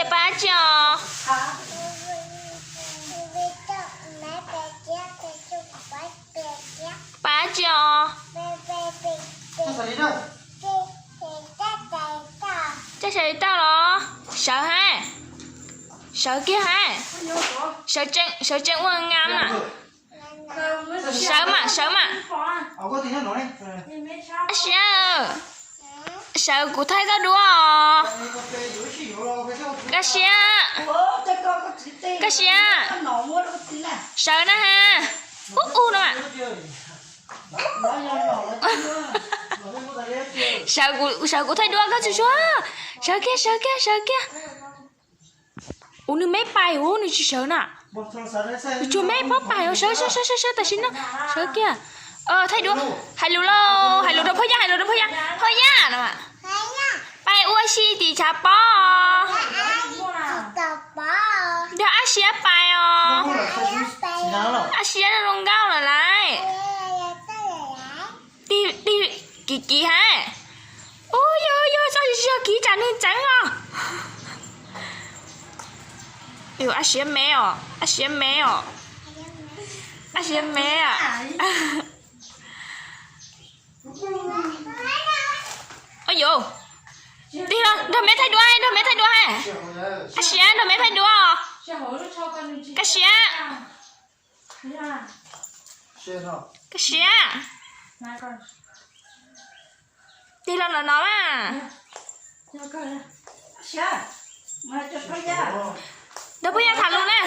Pab tsi os? Pab tsi os? Tsis sawv tau los? Sawv hab. Sawv kiag hab. Sawv tseem ua ngam na. Sawv mas, sawv mas. Ab siab, sawv kuv thaij koj duab os. Koj siab, koj siab. Sawv na has. Ub ub no mas. Sawv kuv, sawv kuv thaij duab koj tsis suav. Sawv kiag, sawv kiag, sawv kiag. Ua nws me pais ua nws tsis sawv na. Nws tsuas me phob pais os, sawv sawv sawv sawv tam sim no. Sawv kiag. Thaij duab, hais lus lauj, hais lus rau phoj yaj, hais lus rau phoj yaj, phoj yaj no. Pais ua si tim tshav pob. Yog ab siab pais os. Ab siab zoo nkauj lawm lauj. Tig kiv kiv hab. Ub, yog, yog txoj yog kiv tsam nws txeev os. Ab siab me os, ab siab me os. Ab siab me. Ua yuav, tig los nrog me thaij duab, nrog me thaij duab hab. Ab siab, nrog me thaij duab os. Koj siab. Koj siab. Tig los no no mas. Nrog phoj yaj tham lus na.